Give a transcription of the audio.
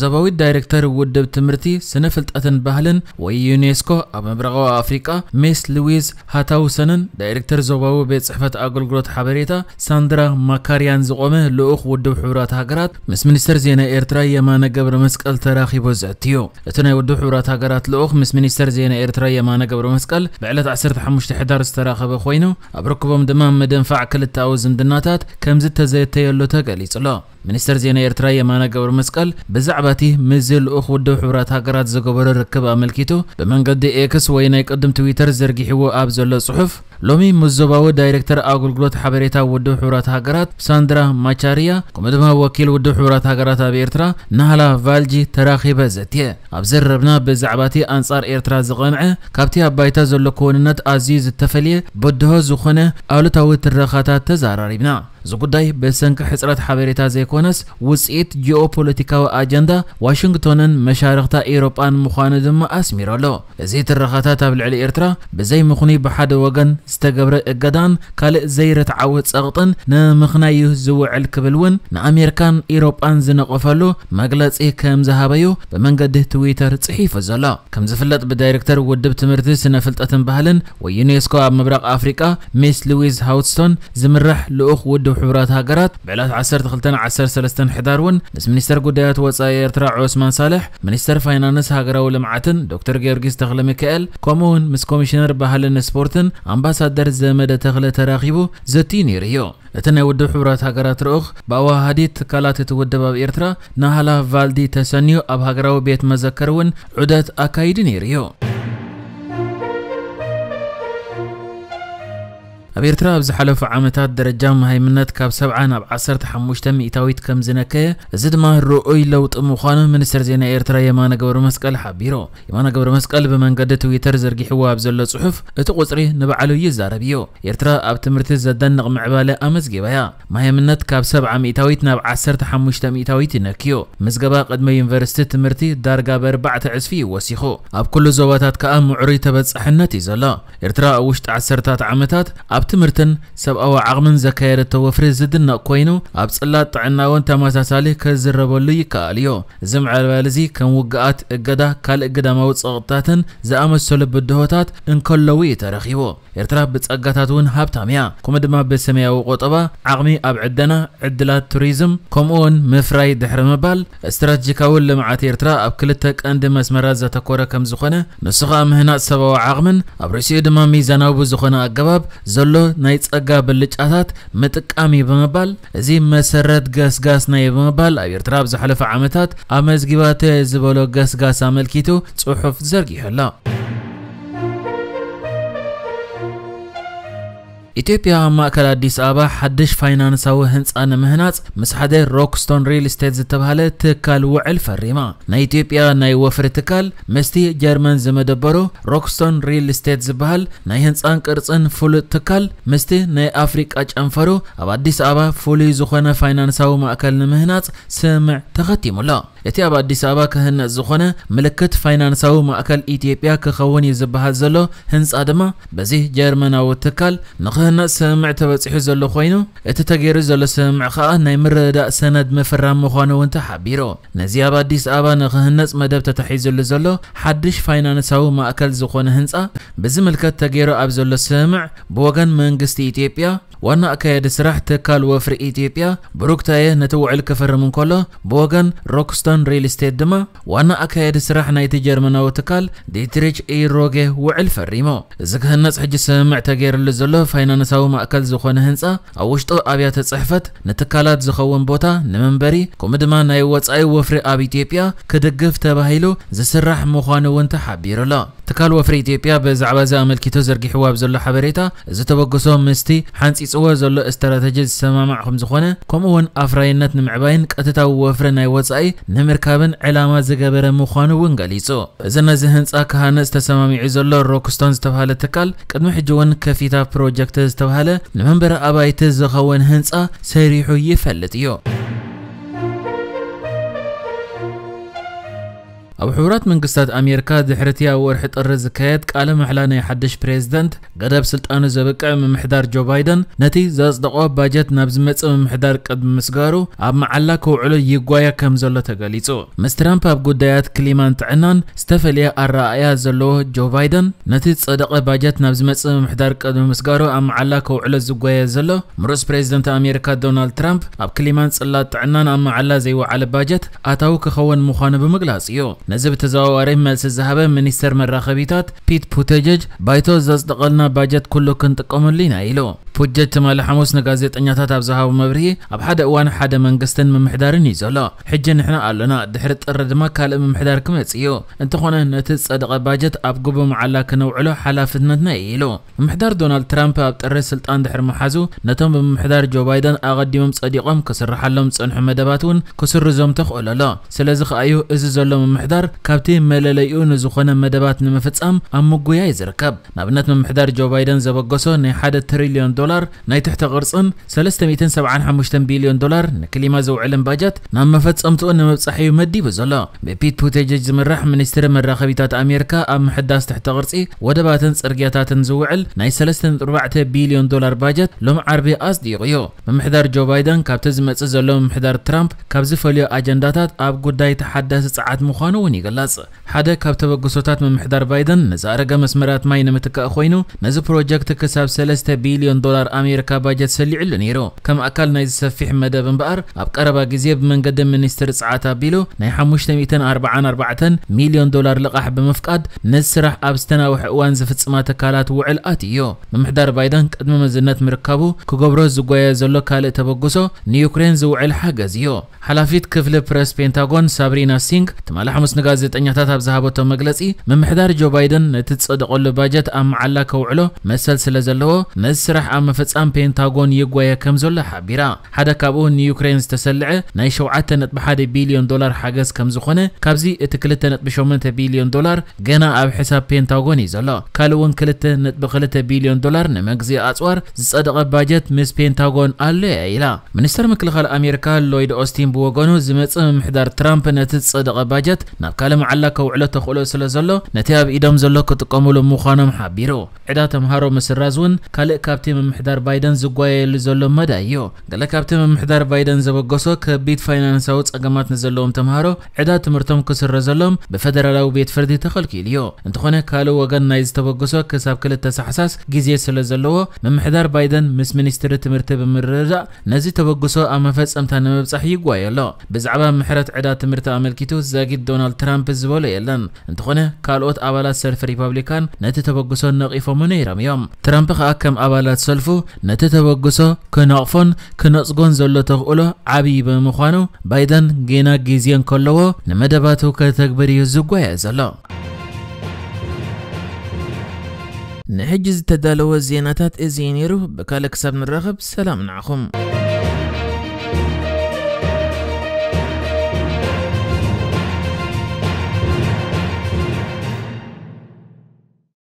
ዞባዊት ዳይሬክተር ውድብ ትምህርቲ፣ ስነ ፍልጠትን ባህልን ወይ ዩኔስኮ ኣብ ምብራቓዊ ኣፍሪቃ ሚስ ሉዊዝ ሃታውሰንን ዳይሬክተር ዞባዊ ቤት ጽሕፈት ኣገልግሎት ሓበሬታ ሳንድራ ማካርያን ዝቖመ ልኡኽ ውድብ ሕቡራት ሃገራት ምስ ሚኒስተር ዜና ኤርትራ የማነ ገብረ መስቀል ተራኺቡ ዘትዩ። እቲ ናይ ውድብ ሕቡራት ሃገራት ልኡኽ ምስ ሚኒስተር ዜና ኤርትራ የማነ ገብረ መስቀል ብዕለት ዓሰርተ ሓሙሽተ ሕዳር ዝተራኸበ ኮይኑ፣ ኣብ ርክቦም ድማ ምድንፋዕ ክልተኣዊ ዝምድናታት ከም ዝተዘተየሉ ተገሊጹ ኣሎ። ሚኒስተር ዜና ኤርትራ የማነ ገብረ መስቀል ብዛዕባ እቲ ምስ ልኡኽ ውድብ ሕቡራት ሃገራት ዝገበሮ ርክብ ኣመልኪቱ ብመንገዲ ኤክስ ወይ ናይ ቅድም ትዊተር ዘርጊሕዎ ኣብ ዘሎ ጽሑፍ፣ ሎሚ ምስ ዞባዊ ዳይሬክተር ኣገልግሎት ሓበሬታ ውድብ ሕቡራት ሃገራት ሳንድራ ማቻርያ፣ ከምኡ ድማ ወኪል ውድብ ሕቡራት ሃገራት ኣብ ኤርትራ ናህላ ቫልጂ ተራኺበ ዘትየ። ኣብ ዝርርብና ብዛዕባ እቲ ኣንጻር ኤርትራ ዝቐንዐ፣ ካብቲ ኣብ ባይታ ዘሎ ክውንነት ኣዝዩ ዝተፈልየ፣ በድሆ ዝኾነ ኣሉታዊ ትረኻታት ተዘራሪብና። እዚ ጉዳይ ብሰንኪ ሕጽረት ሓበሬታ ዘይኮነስ፣ ውጽኢት ጂኦፖለቲካዊ ኣጀንዳ ዋሽንግቶንን መሻርኽታ ኤውሮጳን ምዃኑ ድማ ኣስሚሩ ኣሎ። እዚ ትረኻታት ኣብ ልዕሊ ኤርትራ ብዘይ ምኽኑይ ብሓደ ወገን ዝተገብረ እገዳን ካልእ ዘይርትዓዊ ጸቕጥን ንምኽናይ እዩ ዝውዕል ክብል እውን ንኣሜሪካን ኤውሮጳን ዝነቐፈሉ መግለጺ ከም ዝሃበዩ ብመንገዲ ትዊተር ጽሒፉ ዘሎ። ከም ዝፍለጥ፣ ብዳይሬክተር ውድብ ትምህርቲ፣ ስነ ፍልጠትን ባህልን ወይ ዩኔስኮ ኣብ ምብራቕ ኣፍሪቃ ሚስ ሉዊዝ ሃውትስቶን ዝምራሕ ልኡኽ ውድብ ሕቡራት ሃገራት ብዕለት ዓሰርተ ክልተን ዓሰርተ ሰለስተን ሕዳር እውን ምስ ሚኒስተር ጉዳያት ወጻኢ ኤርትራ ዑስማን ሳልሕ፣ ሚኒስተር ፋይናንስ ሃገራዊ ልምዓትን ዶክተር ጊዮርጊስ ተኽለ ሚካኤል፣ ከምኡ እውን ምስ ኮሚሽነር ባህልን ስፖርትን ኣምባሳደር ዘመደ ተኽለ ተራኺቡ ዘትዩ ነይሩ እዩ። እቲ ናይ ውድብ ሕቡራት ሃገራት ልኡኽ ብኣወሃሃዲ ትካላት እቲ ውድብ ኣብ ኤርትራ ናህላ ቫልዲ ተሰንዩ ኣብ ሃገራዊ ቤት መዘከር እውን ዑደት ኣካይዱ ነይሩ እዩ። ኣብ ኤርትራ ኣብ ዝሓለፉ ዓመታት ደረጃ መሃይምነት ካብ ሰብዓ ናብ ዓሰርተ ሓሙሽተ ሚእታዊት ከም ዝነከየ፣ እዚ ድማ ርኡይ ለውጢ ምዃኑ ሚኒስትር ዜና ኤርትራ የማነ ገብረ መስቀል ሓቢሩ። የማነ ገብረ መስቀል ብመንገዲ ትዊተር ዘርጊሕዎ ኣብ ዘሎ ጽሑፍ፣ እቲ ቁጽሪ ንባዕሉ ይዛረብ እዩ። ኤርትራ ኣብ ትምህርቲ ዘደንቕ ምዕባለ ኣመዝጊባ እያ። መሃይምነት ካብ ሰብዓ ሚእታዊት ናብ ዓሰርተ ሓሙሽተ ሚእታዊት ይነክዮ። ምዝገባ ቅድመ ዩኒቨርሲቲ ትምህርቲ ዳርጋ ብኣርባዕተ ዕጽፊ እዩ ወሲኹ። ኣብ ኩሉ ዞባታት ከኣ ምዕሩይ ተበጻሕነት እዩ ዘሎ። ኤርትራ ኣብ ውሽጢ ዓሰርታት ዓመታት ኣብ ትምህርትን ሰብኣዊ ዓቕምን ዘካየደቶ ወፍሪ ዝድነቕ ኮይኑ፣ ኣብ ጽላት ጥዕና እውን ተመሳሳሊ ክዝረበሉ ይከኣል እዩ። እዚ ምዕባለ እዚ ከም ውግኣት፣ እገዳ፣ ካልእ ግዳማዊ ጸቕጥታትን ዝኣመሰሉ ብድሆታት እንከለዉ እዩ ተረኺቡ። ኤርትራ ብጸጋታት እውን ሃብታም እያ። ከምኡ ድማ ብሰማያዊ ቁጠባ፣ ዓቕሚ ኣብ ዕደና፣ ዕድላት ቱሪዝም፣ ከምኡ እውን ምፍራይ ድሕሪ ምባል፣ ስትራቴጂካዊ ልምዓት ኤርትራ ኣብ ክልተ ቀንዲ መስመራት ዘተኮረ ከም ዝኾነ፣ ንሱ ኸኣ ምህናጽ ሰብኣዊ ዓቕምን ኣብ ርእሲኡ ድማ ሚዛናዊ ብዝኾነ ኣገባብ ዘሎ ናይ ጸጋ ብልጫታት ምጥቃም እዩ ብምባል፣ እዚ መሰረት ገስጋስና እዩ ብምባል ኣብ ኤርትራ ኣብ ዝሓለፈ ዓመታት ኣመዝጊባቶ እየ ዝበሎ ገስጋስ ኣመልኪቱ ጽሑፍ ዘርጊሑ ኣሎ። ኢትዮጵያ ኣብ ማእከል ኣዲስ ኣበባ ሓድሽ ፋይናንሳዊ ህንጻ ንምህናጽ ምስ ሓደ ሮክስቶን ሪል ስቴት ዝተባህለ ትካል ውዕል ፈሪማ። ናይ ኢትዮጵያ ናይ ወፍሪ ትካል ምስቲ ጀርመን ዝመደበሩ ሮክስቶን ሪል ስቴት ዝበሃል ናይ ህንጻን ቅርጽን ፍሉጥ ትካል ምስቲ ናይ ኣፍሪቃ ጨንፈሩ ኣብ ኣዲስ ኣበባ ፍሉይ ዝኾነ ፋይናንሳዊ ማእከል ንምህናጽ ስምምዕ ተኸቲሙ ኣሎ። እቲ ኣብ ኣዲስ ኣበባ ክህነጽ ዝኾነ ምልክት ፋይናንሳዊ ማእከል ኢትዮጵያ ክኸውን እዩ ዝበሃል ዘሎ ህንጻ ድማ በዚ ጀርመናዊ ትካል ንክህነጽ ስምምዕ ተበጺሑ ዘሎ ኮይኑ፣ እቲ ተገይሩ ዘሎ ስምምዕ ከኣ ናይ ምርድዳእ ሰነድ ምፍራም ምዃኑ እውን ተሓቢሩ። ነዚ ኣብ ኣዲስ ኣበባ ንክህነጽ መደብ ተታሒዙሉ ዘሎ ሓድሽ ፋይናንሳዊ ማእከል ዝኾነ ህንጻ ብዝምልከት ተገይሩ ኣብ ዘሎ ስምምዕ ብወገን መንግስቲ ኢትዮጵያ ዋና ኣካያዲ ስራሕ ትካል ወፍሪ ኢትዮጵያ ብሩክታየ ነቲ ውዕል ክፈርም እንከሎ፣ ብወገን ሮክስቶን ሪል ስቴት ድማ ዋና ኣካያዲ ስራሕ ናይቲ ጀርመናዊ ትካል ዲትሪች ኢሮጌ ውዕል ፈሪሙ። እዚ ክህነጽ ሕጂ ስምምዕ ተገይርሉ ዘሎ ፋይናንሳዊ ማእከል ዝኾነ ህንጻ ኣብ ውሽጡ ኣብያተ ጽሕፈት፣ ንትካላት ዝኸውን ቦታ፣ ንመንበሪ፣ ከምኡ ድማ ናይ ወጻኢ ወፍሪ ኣብ ኢትዮጵያ ክድግፍ ተባሂሉ ዝስራሕ ምዃኑ እውን ተሓቢሩ ኣሎ። ትካል ወፍሪ ኢትዮጵያ ብዛዕባ እዚ ኣመልኪቱ ዘርጊሕዎ ኣብ ዘሎ ሓበሬታ፣ እዚ ተበግሶ ምስቲ ሓንጺጽዎ ዘሎ ስትራተጂ ዝሰማማዕ ከም ዝኾነ፣ ከምኡ እውን ኣፍራይነት ንምዕባይን ቀጥታዊ ወፍሪ ናይ ወጻኢ ንምርካብን ዕላማ ዝገበረ ምዃኑ እውን ገሊጹ። እዚ ነዚ ህንጻ ክሃንጽ ተሰማሚዑ ዘሎ ሮክስቶን ዝተባህለ ትካል፣ ቅድሚ ሕጂ እውን ከፊታ ፕሮጀክት ዝተባህለ ንመንበሪ ኣባይቲ ዝኸውን ህንጻ ሰሪሑ ይፈልጥ እዩ። ኣብ ሕቡራት መንግስታት ኣሜሪካ ድሕሪ እቲ ኣብ ወርሒ ጥሪ ዝካየድ ቃለ ማሕላ ናይ ሓድሽ ፕሬዝደንት ገደብ ስልጣኑ ዘብቅዕ ምምሕዳር ጆ ባይደን ነቲ ዘጽደቖ ባጀት ናብ ዝመጽእ ምምሕዳር ቅድሚ ምስጋሩ ኣብ መዓላ ከውዕሎ ይጓየ ከም ዘሎ ተገሊጹ። ምስ ትራምፕ ኣብ ጉዳያት ክሊማን ጥዕናን ዝተፈልየ ኣረኣእያ ዘለዎ ጆ ባይደን፣ ነቲ ዝጸደቐ ባጀት ናብ ዝመጽእ ምምሕዳር ቅድሚ ምስጋሩ ኣብ መዓላ ከውዕሎ ዝጓየ ዘሎ፣ ምስ ፕሬዚደንት ኣሜሪካ ዶናልድ ትራምፕ ኣብ ክሊማን ጽላት ጥዕናን ኣብ መዓላ ዘይወዓለ ባጀት ኣታዊ ክኸውን ምዃኑ ብምግላጽ እዩ። ነዚ ብተዘዋዋሪ መልሲ ዝሃበ ሚኒስተር መራኸቢታት ፒት ቡተጀጅ፣ ባይቶ ዘጽደቐልና ባጀት ኩሉ ክንጥቀመሉ ኢና ኢሉ። ቡተጀጅ ትማሊ ሓሙስ ንጋዜጠኛታት ኣብ ዝሃቦ መብርሂ፣ ኣብ ሓደ እዋን ሓደ መንግስትን ምምሕዳርን እዩ ዘሎ። ሕጂ ንሕና ኣሎና፣ ድሕሪ ጥሪ ድማ ካልእ ምምሕዳር ክመጽእ እዩ። እንተኾነ ነቲ ዝጸደቐ ባጀት ኣብ ግቡእ መዓላ ክነውዕሎ ሓላፍነትና እዩ ኢሉ። ምምሕዳር ዶናልድ ትራምፕ ኣብ ጥሪ ስልጣን ድሕሪ ምሓዙ፣ ነቶም ብምምሕዳር ጆ ባይደን ኣቐዲሞም ጸዲቖም ክስርሓሎም ዝጸንሑ መደባት እውን ክስርዞም ተኽእሎ ኣሎ። ስለዚ ከኣዩ እዚ ዘሎ ምምሕዳር ካብቲ መለለይኡ ንዝኾነ መደባት ንምፍጻም ኣብ ምጉያይ ዝርከብ። ንኣብነት ምምሕዳር ጆ ባይደን ዘበገሶ ናይ ሓደ ትሪልዮን ዶላር ናይ ትሕተ ቅርጽን ሰለስተ ሚእትን ሰብዓን ሓሙሽተን ቢልዮን ዶላር ንክሊማ ዝውዕልን ባጀት ናብ መፈጸምትኡ ንምብጻሕ እዩ መዲቡ ዘሎ። ብፒት ቡተጀጅ ዝምራሕ ሚኒስትሪ መራኸቢታት ኣሜሪካ ኣብ ምሕዳስ ትሕተ ቅርጺ ወደባትን ጽርግያታትን ዝውዕል ናይ ሰለስተ ነጥቢ ኣርባዕተ ቢልዮን ዶላር ባጀት ሎም ዓርቢ ኣጽዲቑ እዩ። ምምሕዳር ጆ ባይደን ካብቲ ዝመጽእ ዘሎ ምምሕዳር ትራምፕ ካብ ዝፈልዮ ኣጀንዳታት ኣብ ጉዳይ ተሓዳሲ ጸዓት ምዃኑ እውን ይግለጽ። ሓደ ካብ ተበግሶታት ምምሕዳር ባይደን ንዝኣረገ መስመራት ማይ ንምትካእ ኮይኑ፣ ነዚ ፕሮጀክት ክሳብ ሰለስተ ቢልዮን ዶላር ኣሜሪካ ባጀት ሰሊዕሉ ነይሩ። ከም ኣካል ናይዚ ሰፊሕ መደብ እምበኣር፣ ኣብ ቀረባ ግዜ ብመንገዲ ሚኒስትሪ ጸዓት ኣቢሉ ናይ ሓሙሽተ ሚእትን ኣርባዓን ኣርባዕተን ሚልዮን ዶላር ልቓሕ ብምፍቃድ፣ ነዚ ስራሕ ኣብ ዝተናውሐ እዋን ዝፍጽማ ትካላት ውዕል ኣትዩ። ምምሕዳር ባይደን ቅድሚ መዝነት ምርካቡ ክገብሮ ዝጓየ ዘሎ ካልእ ተበግሶ ንዩክሬን ዝውዕል ሓገዝ እዩ። ሓላፊት ክፍሊ ፕረስ ፔንታጎን ሳብሪና ሲንግ ትማሊ ሓሙስ ንጋዜጠኛታት ኣብ ዝሃበቶ መግለጺ፣ ምምሕዳር ጆ ባይደን ነቲ ዝጸደቐሉ ባጀት ኣብ መዓላ ከውዕሎ መሰል ስለ ዘለዎ፣ ነዚ ስራሕ ኣብ ምፍጻም ፔንታጎን ይጓየ ከም ዘሎ ሓቢራ። ሓደ ካብኡ ንዩክሬን ዝተሰልዐ ናይ ሸውዓተ ነጥቢ ሓደ ቢልዮን ዶላር ሓገዝ ከም ዝኾነ፣ ካብዚ እቲ ክልተ ነጥቢ ሸሞንተ ቢልዮን ዶላር ገና ኣብ ሕሳብ ፔንታጎን እዩ ዘሎ። ካልእ እውን ክልተ ነጥቢ ክልተ ቢልዮን ዶላር ንመግዝኢ ኣጽዋር ዝጸደቐ ባጀት ምስ ፔንታጎን ኣሎ እያ ኢላ። ሚኒስተር ምክልኻል ኣሜሪካ ሎይድ ኦስቲን ብወገኑ፣ ዝመጽእ ምምሕዳር ትራምፕ ነቲ ዝጸደቐ ባጀት ናብ ካልእ መዓላ ከውዕሎ ተኽእሎ ስለ ዘሎ፣ ነቲ ኣብ ኢዶም ዘሎ ክጥቀሙሉ ምዃኖም ሓቢሩ። ዕዳ ተምሃሮ ምስራዝ እውን ካልእ ካብቲ ምምሕዳር ባይደን ዝጓየየሉ ዘሎ መዳይ እዩ። ገለ ካብቲ ምምሕዳር ባይደን ዘበገሶ ከቢድ ፋይናንሳዊ ጸገማት ንዘለዎም ተምሃሮ ዕዳ ትምህርቶም ክስረዘሎም ብፈደራላዊ ቤት ፍርዲ ተኸልኪሉ እዩ። እንተኾነ ካልእ ወገን ናይ ዝተበገሶ ክሳብ ክልተ ሳሕሳስ ግዜ ስለ ዘለዎ፣ ምምሕዳር ባይደን ምስ ሚኒስትሪ ትምህርቲ ብምርድዳእ ነዚ ተበግሶ ኣብ መፈጸምታ ንምብጻሕ ይጓየ ኣሎ። ብዛዕባ ምሕረት ዕዳ ትምህርቲ ኣመልኪቱ ዛጊት ዶናልድ ትራምፕ ዝበሎ የለን። እንተኾነ ካልኦት ኣባላት ሰልፊ ሪፐብሊካን ነቲ ተበግሶ ነቒፎሞ ነይሮም እዮም። ትራምፕ ከኣ ከም ኣባላት ሰልፉ ነቲ ተበግሶ ክነቕፎን ክነጽጎን ዘሎ ተኽእሎ ዓብዪ ብምዃኑ፣ ባይደን ጌና ግዜ እንከለዎ ንመደባቱ ከተግብር እዩ ዝጓየ ዘሎ። ንሕጂ ዝተዳለወ ዜናታት እዚ እዩ ነይሩ። ብካልእ ክሳብ ንራኸብ ሰላም ንዓኹም።